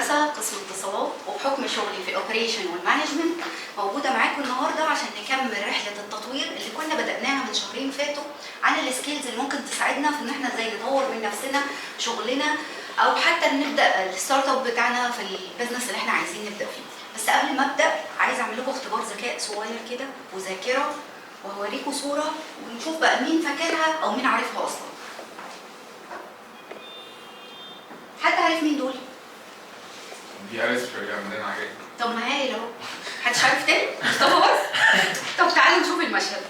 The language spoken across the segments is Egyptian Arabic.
هندسة قسم اتصالات، وبحكم شغلي في ال operation وال management موجودة معاكم النهارده عشان نكمل رحله التطوير اللي كنا بدأناها من شهرين فاتوا عن ال skills اللي ممكن تساعدنا في ان احنا ازاي نطور من نفسنا شغلنا او حتى نبدا ال startup بتاعنا في ال business اللي احنا عايزين نبدا فيه. بس قبل ما ابدا عايزه اعمل لكم اختبار ذكاء صغير كده وذاكره، وهوريكم صوره ونشوف بقى مين فاكرها او مين عارفها اصلا. حد عارف مين دول؟ دي أليس في عندنا عجائب. طب ما هايل اهو، محدش عارف تاني؟ مصطفى بس؟ طب تعالوا نشوف المشهد.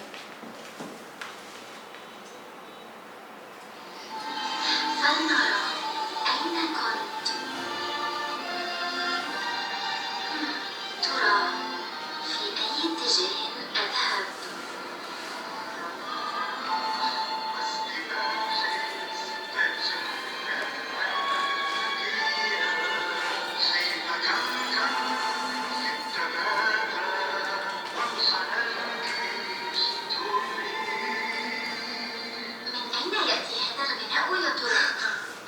فلنرى أين كنت؟ ترى في أي اتجاه أذهب؟ من أين يأتي هذا الغناء يا ترى؟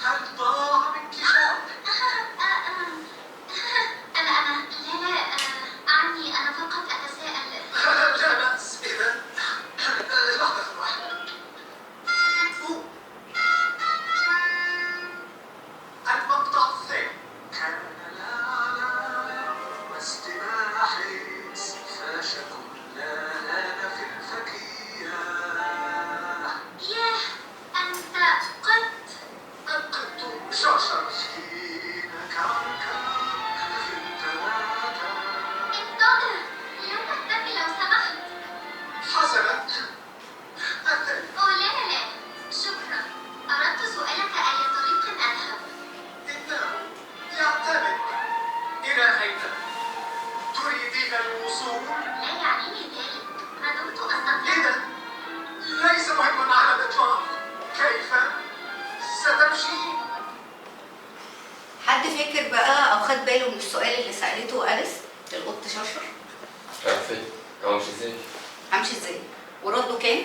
هل ضاع منك شيء؟ أنا لا لا، عني أنا فقط أتساءل. لا بأس، إذا لحظة واحدة. المقطع الثاني كان لا لا واستباح فشكل لا في الفكية. ياه، أنت قد القط شرشر حين كركر في التلاتة. انتظر، لا تختفي لو سمحت. حسنا، الثاني. أوه لا لا لا، شكرا. أردت سؤالك أي طريق أذهب؟ إنه يعتمد إلى أين تريدين الوصول؟ لا يعنيني ذلك ما دمت أستطيع. إذا ليس مهما على الإطلاق كيف ستمشي. حد فاكر بقى او خد باله من السؤال اللي سألته أليس للقط شرشر؟ رايح فين؟ أو أمشي إزاي؟ همشي ازاي؟ ورده كان؟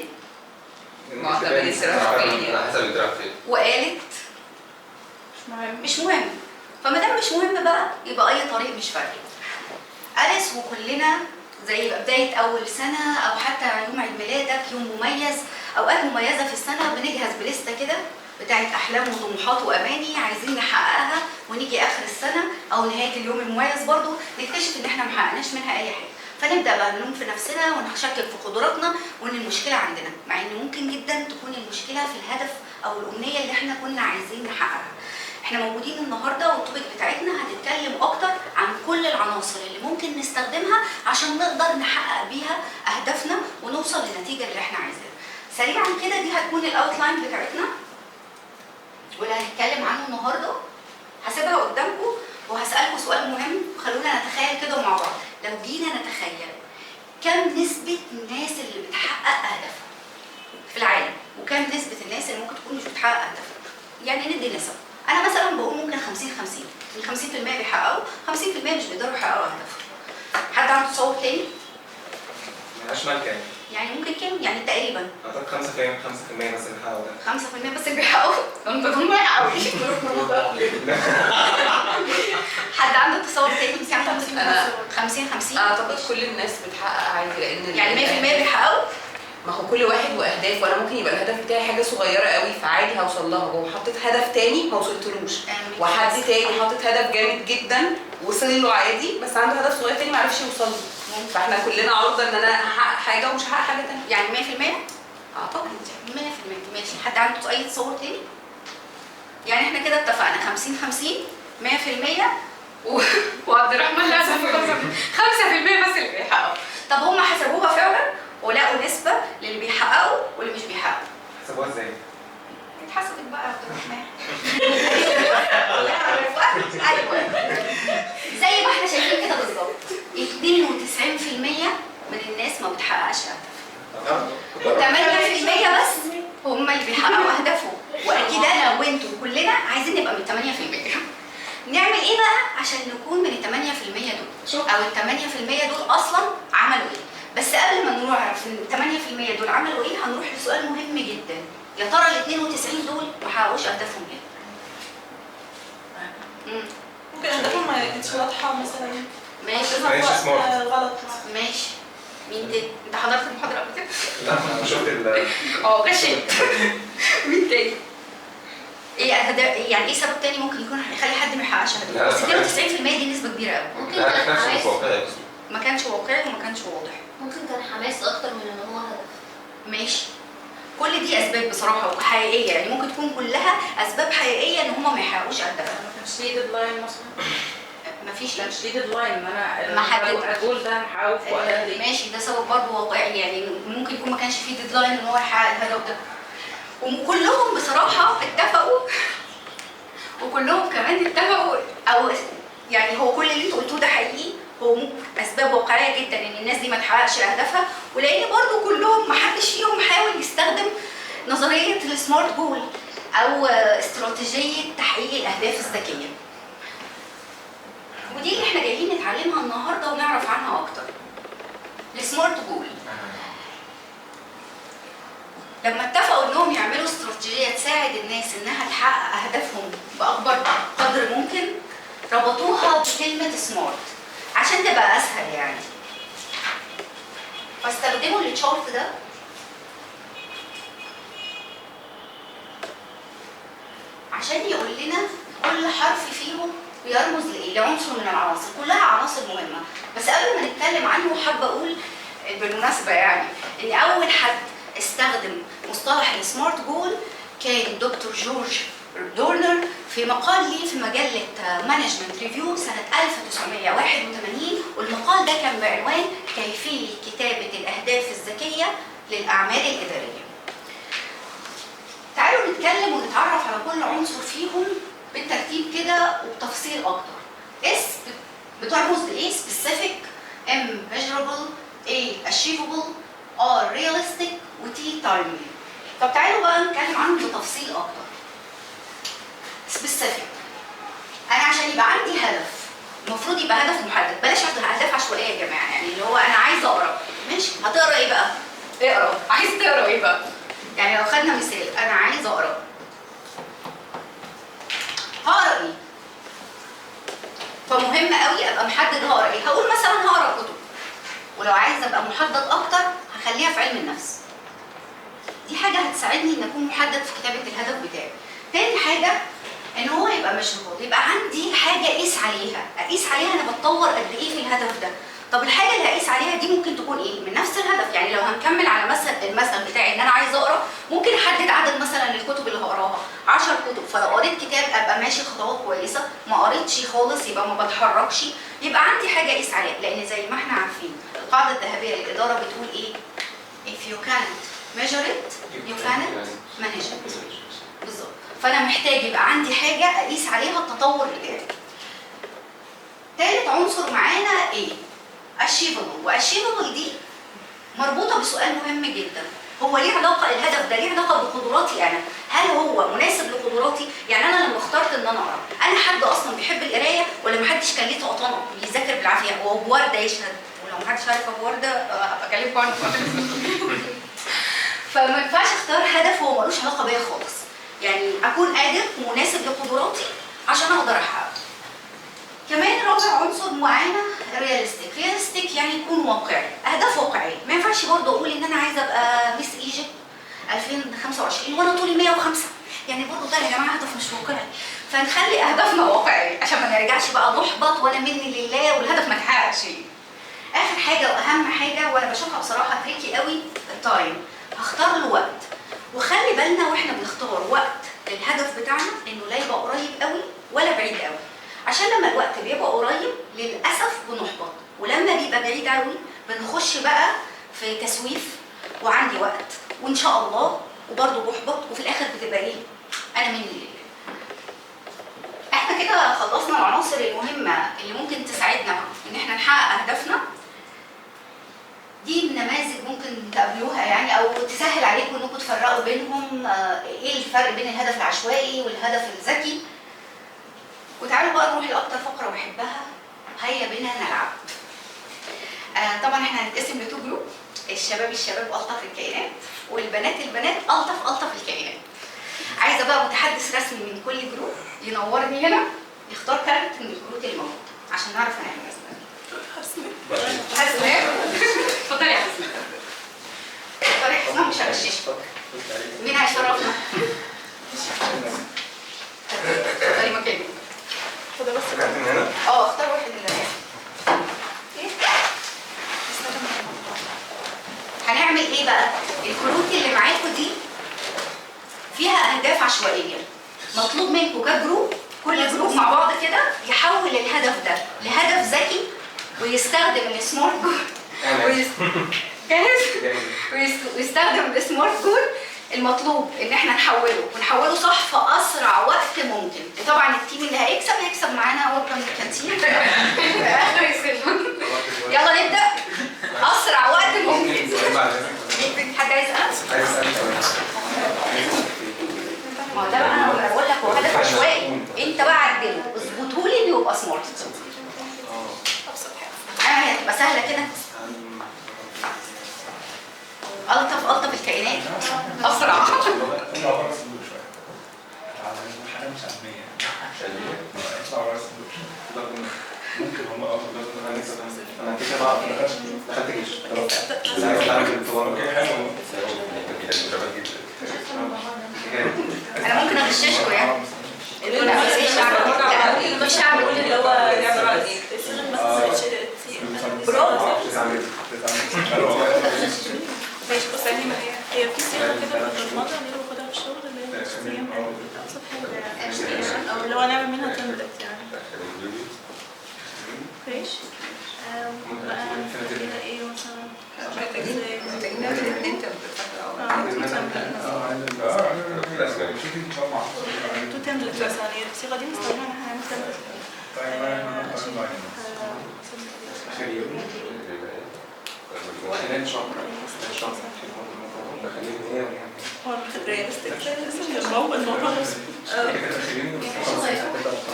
معتمد السراح فين يعني. على حسب أنت رايح فين. وقالت مش مهم. مش مهم. فما دام مش مهم بقى يبقى اي طريق مش فارق. أليس وكلنا زي بداية أول سنة أو حتى يوم عيد ميلادك، يوم مميز، أوقات مميزة في السنة بنجهز بلستة كده بتاعت أحلام وطموحات وأماني عايزين نحققها، ونيجي آخر السنة أو نهاية اليوم المميز برضو نكتشف إن إحنا محققناش منها أي حاجة. فنبدأ بقى نلوم في نفسنا ونشكك في قدراتنا وإن المشكلة عندنا، مع إن ممكن جدا تكون المشكلة في الهدف أو الأمنية اللي إحنا كنا عايزين نحققها. احنا موجودين النهارده وال topic بتاعتنا هنتكلم اكتر عن كل العناصر اللي ممكن نستخدمها عشان نقدر نحقق بيها اهدافنا ونوصل للنتيجة اللي احنا عايزينها. سريعا كده دي هتكون ال outline بتاعتنا واللي هنتكلم عنه النهارده. هسيبها قدامكم وهسالكم سؤال مهم، خلونا نتخيل كده مع بعض. لو جينا نتخيل كم نسبه الناس اللي بتحقق اهدافها في العالم وكم نسبه الناس اللي ممكن تكون مش بتحقق اهدافها، يعني ندي نسب. انا مثلا بقول ممكن 50 50، ال 50% بيحققوا، 50% مش بيقدروا يحققوا اهدافهم. حد عنده تصور تاني؟ ملهاش مالكة يعني. يعني ممكن كام؟ يعني تقريبا أعتقد 5% 5% بس اللي حققوا ده. 5% بس اللي بيحققوا؟ ده انت طماع قوي. حد عنده تصور تاني؟ انت عندك 50 50؟ اعتقد كل الناس بتحقق عادي، لان يعني 100% بيحققوا؟ ما هو كل واحد واهدافه. انا ممكن يبقى الهدف بتاعي حاجة صغيرة قوي فعادي هوصل لها، وحطيت هدف تاني ما وصلتلوش، وحد تاني حاطط هدف جامد جدا وصل له عادي، بس عنده هدف صغير تاني ما عرفش يوصل له. فاحنا كلنا عرضه ان انا هحقق حاجة ومش هحقق حاجة تانية. يعني 100%؟ اعتقد 100%. ماشي. حد عنده اي تصور تاني؟ يعني احنا كده اتفقنا 50 50، 100% وعبد الرحمن لا 5% بس اللي بيحققوا. طب هم حسبوها فعلا ولقوا نسبة للي بيحققوا واللي مش بيحققوا. حسبوها ازاي؟ اتحسبت بقى يا عبد الرحمن. ايوه زي ما احنا شايفين كده بالظبط، 92% من الناس ما بتحققش اهدافها، و8% بس هم اللي بيحققوا اهدافهم. واكيد انا وانتوا كلنا عايزين نبقى من 8%. نعمل ايه بقى عشان نكون من ال 8% دول؟ او ال 8% دول اصلا عملوا ايه؟ بس قبل ما نروح نعرف ال 8% دول عملوا ايه، هنروح لسؤال مهم جدا. يا ترى ال 92 دول ما حققوش اهدافهم ليه؟ ممكن اهدافهم ما ما كانتش واضحة مثلا. ماشي. ماشي smart. غلط. ماشي. مين تاني؟ انت حضرت المحاضرة قبل كده؟ لا انا شفت ال غشيت. مين تاني؟ ايه اهداف، يعني ايه سبب تاني ممكن يكون هيخلي حد ما يحققش هدفه؟ بس 92% دي نسبه كبيرة قوي. ممكن لا كان نفسه مش حماس. واقعي اصلا. ما كانش واقعي وما كانش واضح. ممكن كان حماس اكتر من ان هو هدف. ماشي. كل دي اسباب بصراحة حقيقية، يعني ممكن تكون كلها اسباب حقيقية ان هما ما يحققوش اهدافهم. ما كانش ليه deadline مثلا. مفيش ما كانش ليه deadline ان انا ما حدد. الجول ده هحققه في وقت قد ايه. ماشي، ده سبب برضه واقعي، يعني ممكن يكون ما كانش فيه deadline ان هو يحقق الهدف ده. وكلهم بصراحة اتفقوا، وكلهم كمان اتفقوا، او يعني هو كل اللي انتوا قلتوه ده حقيقي، هو ممكن اسباب واقعية جدا ان الناس دي ما تحققش اهدافها، ولان برضه كلهم ما حدش فيهم حاول يستخدم نظرية ال SMART goal او استراتيجية تحقيق الاهداف الذكية. ودي اللي احنا جايين نتعلمها النهارده ونعرف عنها اكتر. ال SMART goal لما اتفقوا انهم يعملوا استراتيجية تساعد الناس انها تحقق اهدافهم باكبر قدر ممكن، ربطوها بكلمه SMART عشان تبقى اسهل يعني. فاستخدموا ال chart ده عشان يقول لنا كل حرف فيهم بيرمز لايه، لعنصر من العناصر، كلها عناصر مهمة. بس قبل ما نتكلم عنه حابة اقول بالمناسبة يعني ان اول حد استخدم مصطلح ال SMART goal كان دكتور جورج دورنر في مقال ليه في مجلة Management Review سنة 1981، والمقال ده كان بعنوان كيفية كتابه الاهداف الذكية للاعمال الادارية. تعالوا نتكلم ونتعرف على كل عنصر فيهم بالترتيب كده وبتفصيل اكتر. S بترمز لايه؟ specific، M measurable، A achievable، R realistic، و T timely. طب تعالوا بقى نتكلم عنهم بتفصيل اكتر. specific، انا عشان يبقى عندي هدف المفروض يبقى هدف محدد، بلاش اهداف عشوائية يا جماعة، يعني اللي هو انا عايز اقرا، ماشي هتقرا ايه بقى؟ اقرا، عايز تقرا ايه بقى؟ يعني لو خدنا مثال، انا عايز اقرا، هقرا ايه؟ فمهم قوي ابقى محدد هقرا ايه. هقول مثلا هقرا كتب، ولو عايز ابقى محدد اكتر هخليها في علم النفس. دي حاجة هتساعدني ان اكون محدد في كتابه الهدف بتاعي. تاني حاجة ان هو يبقى مشغول، يبقى عندي حاجة اقيس عليها، اقيس عليها انا بتطور قد ايه في الهدف ده. طب الحاجة اللي هقيس عليها دي ممكن تكون ايه؟ من نفس الهدف، يعني لو هنكمل على مثل المثل بتاعي ان انا عايز اقرا، ممكن احدد عدد مثلا الكتب اللي هقراها، 10 كتب، فلو قريت كتاب ابقى ماشي خطوات كويسة، ما قريتش خالص يبقى ما بتحركش، يبقى عندي حاجة اقيس عليها، لان زي ما احنا عارفين القاعدة الذهبية للادارة بتقول ايه؟ If you can't measure it, you can't manage it. بالظبط، فانا محتاج يبقى عندي حاجة اقيس عليها التطور بتاعي. ثالث عنصر معانا ايه؟ achievable. و achievable دي مربوطة بسؤال مهم جدا، هو ليه علاقة الهدف ده ليه علاقة بقدراتي انا؟ هل هو مناسب لقدراتي؟ يعني انا لما اخترت ان انا اقرا، انا حد اصلا بيحب القراية ولا محدش كان ليه طقطانه بيذاكر بالعافية؟ هو ابو ورده يشهد، ولو محدش عارف ابو ورده هبقى اكلمكم عنه. فما ينفعش اختار هدف هو ملوش علاقة بيا خالص، يعني اكون قادر ومناسب لقدراتي عشان اقدر احققه. كمان رابع عنصر معانا realistic. realistic يعني يكون واقعي، اهداف واقعية. ما ينفعش برضه اقول ان انا عايزه ابقى Miss Egypt 2025 وانا طولي 105، يعني برضه ده يا جماعة هدف مش واقعي. فنخلي اهدافنا واقعية عشان ما نرجعش بقى نحبط وانا مني لله والهدف ما اتحققش. اخر حاجة واهم حاجة وانا بشوفها بصراحة tricky قوي، ال time. هختار له وقت، وخلي بالنا واحنا بنختار وقت للهدف بتاعنا انه لا يبقى قريب قوي ولا بعيد قوي، عشان لما الوقت بيبقى قريب للاسف بنحبط، ولما بيبقى بعيد قوي بنخش بقى في تسويف وعندي وقت وان شاء الله، وبرضه بحبط، وفي الاخر بتبقى ايه؟ انا مني لله. احنا كده خلصنا العناصر المهمة اللي ممكن تساعدنا ان احنا نحقق اهدافنا. دي نماذج ممكن تقابلوها يعني، او تسهل عليكم انكم تفرقوا بينهم، ايه الفرق بين الهدف العشوائي والهدف الذكي. وتعالوا بقى نروح لاكتر فقره بحبها، هيا بنا نلعب. طبعا احنا هنتقسم ل two group، الشباب الطف الكائنات، والبنات الطف الكائنات. عايزه بقى متحدث رسمي من كل group ينورني هنا، يختار كارت من الكروت اللي موجودة. بس. من هنا؟ اختار واحد من هنا. ايه؟ هنعمل ايه بقى؟ الكروت اللي معاكم دي فيها اهداف عشوائية، مطلوب منكم ك group، كل group مع بعض كده يحول الهدف ده لهدف ذكي ويستخدم ال SMART goal. جاهز؟ ويستخدم ال SMART goal. المطلوب ان احنا نحوله ونحوله صح في اسرع وقت ممكن، وطبعا ال team اللي هيكسب هيكسب معانا وجبة من الكانتين في اخر ال session. يلا نبدا اسرع وقت ممكن. حد عايز اسال؟ عايز اسال. ما هو ده بقى انا بقول لك هو هدف عشوائي، انت بقى عدله اظبطه لي انه يبقى SMART. ابسط حاجة. هي هتبقى سهلة كده. الطف الطف الكائنات اسرع. اطلع بره الصندوق شوية. حاجة مش علمية. اطلع بره الصندوق. ممكن هم انا كده بعرف. دخلت جيش. انا ممكن اغششكم يعني. انا مش هعمل اللي هو برافو. ماشي بص يعني هي في صيغة كده في البرمجة اللي انا باخدها في الشغل اللي هي HTML، ابسط حاجة او اللي هو نعمل منها template يعني. ماشي بقى كده ايه مثلا؟ محتاجين نعمل 2 template. two template مثلا، هي الصيغة دي بنستخدمها ان احنا نعمل template. هو realistic الموضوع نفسه.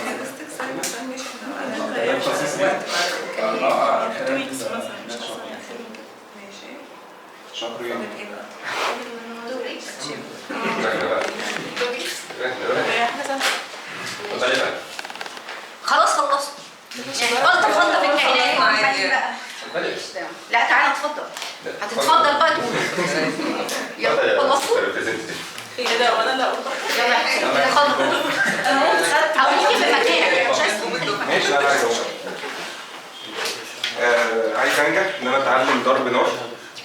realistic مثلا مش احنا وقت 2 weeks مثلا، مش اكتر من كده. ماشي. شهر. ايه بقى؟ 2 weeks. خلاص خلصت يعني. الطف الطف الكائنات. لا تعالى اتفضل. هتتفضل بقى تقول. يلا خلصتوا؟ ايه ده وانا لا يلا كده خلص. انا او ممكن في مكانك مش عايز تقوم. ماشي. انا عايز اقوم. عايز انجح ان انا اتعلم ضرب نار.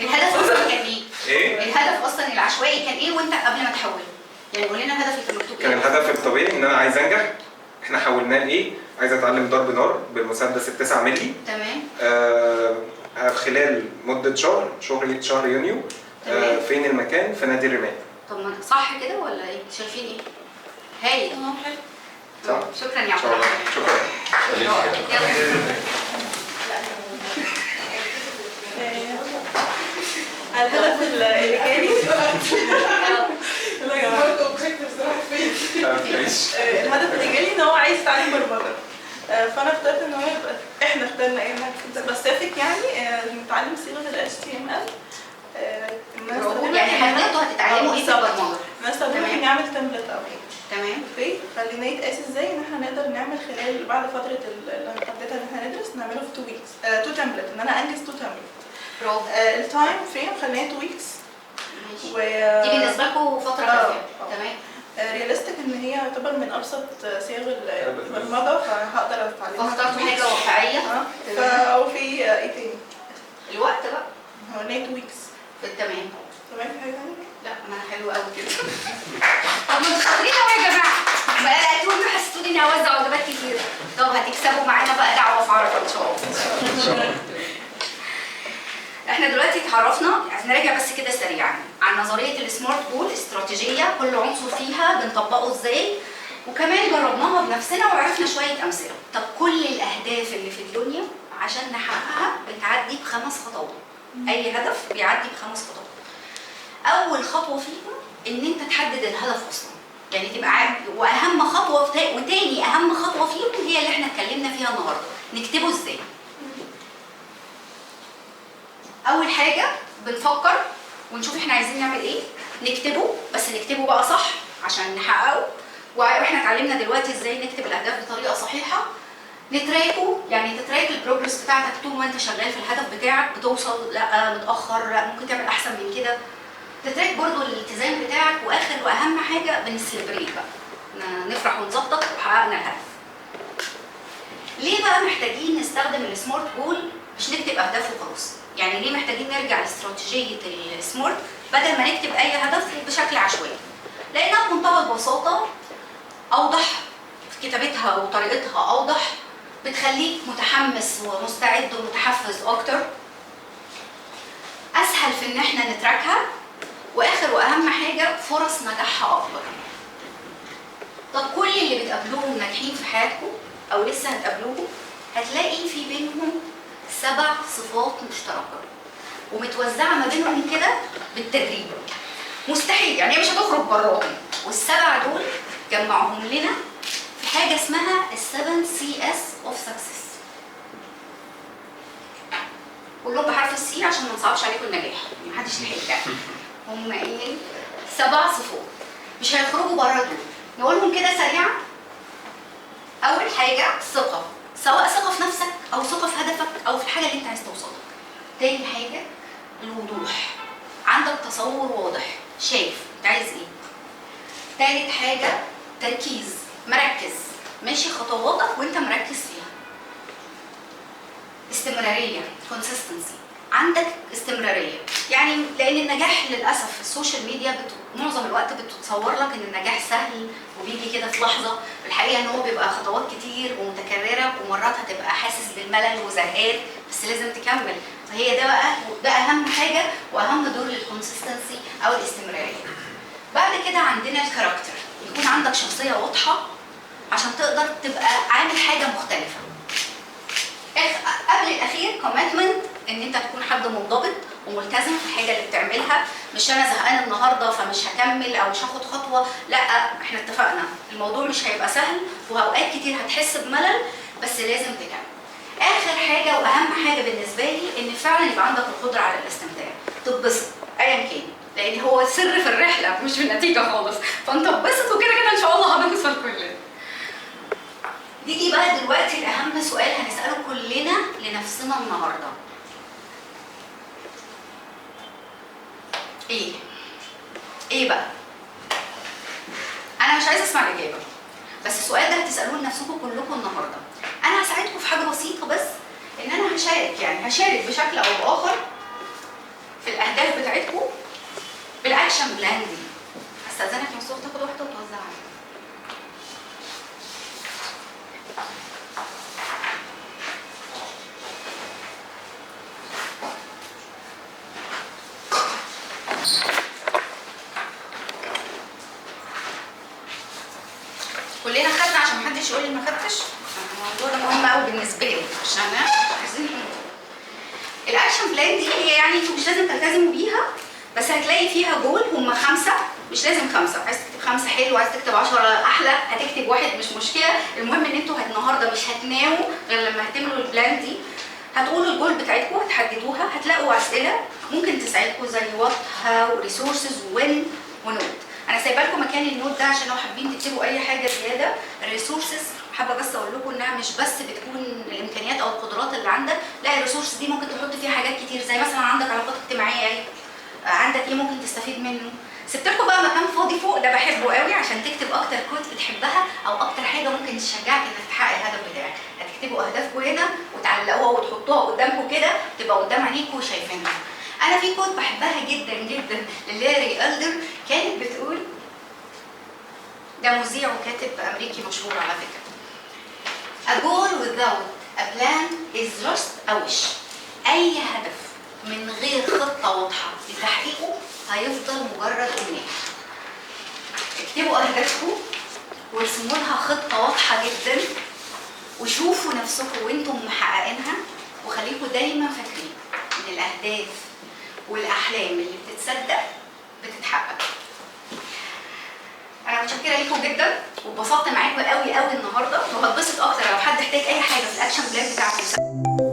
الهدف اصلا كان ايه؟ ايه؟ الهدف اصلا العشوائي كان ايه وانت قبل ما تحوله؟ يعني قول لنا الهدف اللي كان مكتوب. كان الهدف الطبيعي ان انا عايز انجح. احنا حولناه لايه؟ عايز اتعلم ضرب نار بالمسدس 9 مللي. تمام. خلال مدة شهر يونيو. فين المكان؟ في نادي الرماية. طب ما صح كده ولا ايه؟ شايفين ايه؟ هايل. تمام حلو. صح. شكرا يا عبد الرحمن. شكرا. الهدف اللي جالي الهدف اللي جالي ان هو عايز يتعلم برمجة، فانا اخترت ان هو يبقى احنا اخترنا ايه specific يعني نتعلم صيغة ال HTML. يعني حددتوا هتتعلموا ايه في البرمجة؟ انا استخدمها اني اعمل template او ايه. تمام. okay خلينا يتقاس ازاي ان احنا نقدر نعمل خلال بعد فترة اللي هنحددها ان احنا ندرس نعمله في 2 weeks 2 template، ان انا انجز 2 template. برافو. ال time frame خليناه 2 weeks. ماشي. دي بالنسبة لكم فترة كافيه. تمام. realistic ان هي يعتبر من ابسط صيغ البرمجة فهقدر اتعلمها. فاخترتوا حاجة واقعية. وفي ايه تاني؟ الوقت بقى هو 2 weeks. تمام. تمام. في حاجة ثانية؟ لا انا حلوة قوي كده. طب ما انتوا شاطرين قوي يا جماعة، بقى لقيتوني وحسيتوني اني هوزع وجبات كتير. طب هتكسبوا معانا بقى دعوه في عرفه ان شاء الله. احنا دلوقتي اتعرفنا، نراجع بس كده سريعا عن نظرية ال SMART goal، استراتيجية كل عنصر فيها بنطبقه ازاي، وكمان جربناها بنفسنا وعرفنا شوية امثلة. طب كل الاهداف اللي في الدنيا عشان نحققها بتعدي ب5 خطوات. اي هدف بيعدي ب5 خطوات. اول خطوة فيهم ان انت تحدد الهدف اصلا، يعني تبقى عارف. واهم خطوة وتاني اهم خطوة فيهم هي اللي احنا اتكلمنا فيها النهارده، نكتبه ازاي. اول حاجة بنفكر ونشوف احنا عايزين نعمل ايه، نكتبه، بس نكتبه بقى صح عشان نحققه. واحنا اتعلمنا دلوقتي ازاي نكتب الاهداف بطريقة صحيحه. ن track ه، يعني ت track ال progress بتاعتك طول ما انت شغال في الهدف بتاعك، بتوصل لا متاخر، لا ممكن تعمل احسن من كده. ت track برضو الالتزام بتاعك. واخر واهم حاجة بن celebrate بقى، نفرح ونظبط وحققنا الهدف. ليه بقى محتاجين نستخدم ال SMART goal مش نكتب اهداف وخلاص؟ يعني ليه محتاجين نرجع لاستراتيجيه ال SMART بدل ما نكتب اي هدف بشكل عشوائي؟ لانها بمنتهى البساطة اوضح في كتابتها وطريقتها، اوضح، بتخليك متحمس ومستعد ومتحفز اكتر، اسهل في ان احنا ن track ها، واخر واهم حاجة فرص نجاحها اكبر. طب كل اللي بتقابلوهم ناجحين في حياتكم او لسه هتقابلوهم هتلاقي في بينهم 7 صفات مشتركة ومتوزعه ما بينهم كده بالتدريج، مستحيل يعني هي مش هتخرج براهم. وال7 دول جمعهم لنا في حاجة اسمها 7 Cs of success، كلهم بحرف ال C عشان ما نصعبش عليكم النجاح، يعني محدش لحق يعني. هم ايه؟ 7 صفات مش هيخرجوا بره دول. نقولهم كده سريعا. اول حاجة ثقة، سواء ثقة في نفسك او ثقة في هدفك او في الحاجة اللي انت عايز توصلها. تاني حاجة الوضوح، عندك تصور واضح، شايف انت عايز ايه. تالت حاجة تركيز، مركز، ماشي خطواتك وانت مركز فيها. استمرارية، consistency، عندك استمرارية، يعني لان النجاح للاسف ال social media معظم الوقت بتصور لك ان النجاح سهل وبيجي كده في لحظة، الحقيقة ان هو بيبقى خطوات كتير ومتكرره، ومرات هتبقى حاسس بالملل وزهقان، بس لازم تكمل. فهي ده بقى، ده اهم حاجة واهم دور لل consistency او الاستمرارية. بعد كده عندنا ال character، يكون عندك شخصية واضحة عشان تقدر تبقى عامل حاجة مختلفة. قبل الاخير commitment، ان انت تكون حد منضبط وملتزم في الحاجة اللي بتعملها، مش انا زهقان النهارده فمش هكمل او مش هاخد خطوة، لا احنا اتفقنا الموضوع مش هيبقى سهل واوقات كتير هتحس بملل، بس لازم تكمل. اخر حاجة واهم حاجة بالنسبة لي ان فعلا يبقى عندك القدرة على الاستمتاع، تتبسط ايا كان، لان هو السر في الرحلة مش في النتيجة خالص، فانت اتبسط وكده كده ان شاء الله هنوصل كلنا. نيجي بقى دلوقتي لاهم سؤال هنساله كلنا لنفسنا النهارده. ايه؟ ايه بقى؟ انا مش عايزه اسمع الاجابة، بس السؤال ده هتسالوه لنفسكم كلكم النهارده. انا هساعدكم في حاجة بسيطة بس، ان انا هشارك، يعني هشارك بشكل او باخر في الاهداف بتاعتكم بال action plan دي. هستاذنك يا مصطفى تاخد واحدة وتوزعها. كلنا خدنا عشان محدش يقول لي ما خدتش، الموضوع ده مهم قوي بالنسبة لي عشان عايزين ال action plan دي. هي يعني انتوا مش لازم تلتزموا بيها، بس هتلاقي فيها جول، هم 5، مش لازم 5، عايز تكتب 5 حلو، عايز تكتب 10 احلى، هتكتب 1 مش مشكلة. المهم ان انتوا النهارده مش هتناموا غير لما هتملوا ال plan دي، هتقولوا الجول بتاعتكم، هتحددوها، هتلاقوا اسئلة ممكن تساعدكم زي what، how، resources، when، و note. انا سايبه لكم مكان ال note ده عشان لو حابين تكتبوا اي حاجة زيادة. ال resources حابة بس اقول لكم انها مش بس بتكون الامكانيات او القدرات اللي عندك، لا ال resources دي ممكن تحط فيها حاجات كتير، زي مثلا عندك علاقات اجتماعية ايه، عندك ايه ممكن تستفيد منه. سبت لكم بقى مكان فاضي فوق ده بحبه قوي عشان تكتب اكتر quote بتحبها او اكتر حاجة ممكن تشجعك انك تحقق الهدف بتاعك. هتكتبوا اهدافكم هنا وتعلقوها وتحطوها قدامكم كده، تبقى قدام عينيكم وشايفينها. انا في quote بحبها جدا جدا للاري الدر، كانت بتقول، ده مذيع وكاتب امريكي مشهور على فكرة، A goal without a plan is just a wish. اي هدف من غير خطه واضحة لتحقيقه هيفضل مجرد امنية. اكتبوا اهدافكم وارسموا لها خطه واضحة جدا، وشوفوا نفسكم وانتم محققينها، وخليكم دايما فاكرين ان الاهداف والاحلام اللي بتتصدق بتتحقق. انا متشكره ليكم جدا واتبسطت معاكم قوي قوي النهارده، وهتبسط اكتر لو حد احتاج اي حاجة في ال action plan بتاعكم.